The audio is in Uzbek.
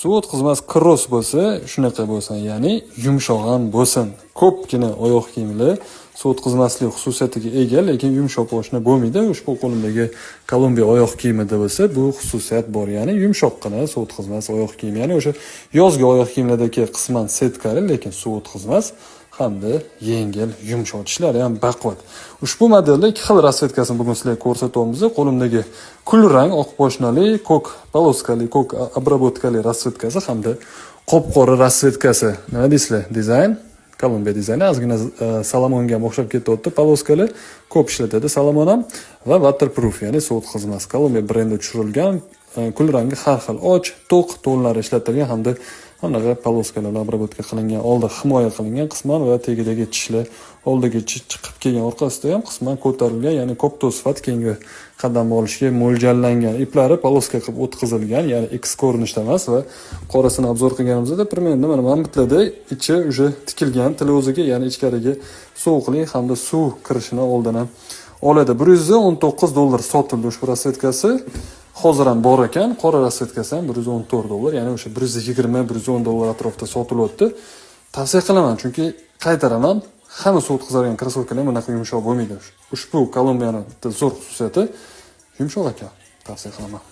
Suv o'tkazmas kross bo'lsa, shunaqa bo'lsin, ya'ni yumshoq ham bo'lsin. Ko'pgina oyoq kiyimlar suv o'tkazmaslik xususiyatiga ega, lekin yumshoq poshna bo'lmaydi. Ushbu qo'limdagi Columbia oyoq kiyimida bo'lsa, bu xususiyat bor, ya'ni yumshoqqina suv o'tkazmas oyoq kiyim, ya'ni o'sha yozgi oyoq kiyimlardagi qisman setkali, lekin suv o'tkazmas hamda yengil, yumshoq, tishlari ham baquvvat. Ushbu modelda ikki xil расцветка sini bugun sizlarga ko'rsatyapmiz. Qo'limdagi kulrang, oq poshnali, ko'k полоска li, ko'k обработка li расцветка si hamda qop qora расцветка si. Nima deysizlar? Dizayn Columbia dizayni ozgina Salomonga ham o'xshab ketyapti. Полоска li ko'p ishlatadi Salomon ham va waterproof, ya'ni suv o'tkazmas. Columbia brendi tushirilgan, kulrangi har xil och, to'q tonlari ishlatilgan hamda anaqa полоска lar bilan обработка qilingan, oldi himoya qilingan qisman va tagidagi tishlar oldiga chiqib kelgan, orqasida ham qisman ko'tarilgan, ya'ni kopto sifat keyingi qadam olishga mo'ljallangan. Iplari полоска qilib o'tkazilgan, ya'ni X ko'rinishda emas va qorasini обзор qilganimizda примерно mana bu yerlarda ichi уже tikilgan tili o'ziga, ya'ni ichkariga sovuqlik hamda suv kirishini oldini oladi. 119 dollar sotildi ushbu расцветка si. Hozir ham bor ekan. Qora расцветка si ham 114 dollar, ya'ni o'sha 120, 110 dollar atrofida sotilyapti. Tavsiya qilaman, chunki qaytaraman, hamma suv o'tkazadigan krossovkalar bunaqa yumshoq bo'lmaydi. Ushbu Columbiani bitta zo'r xususiyati yumshoq ekan. Tavsiya qilaman.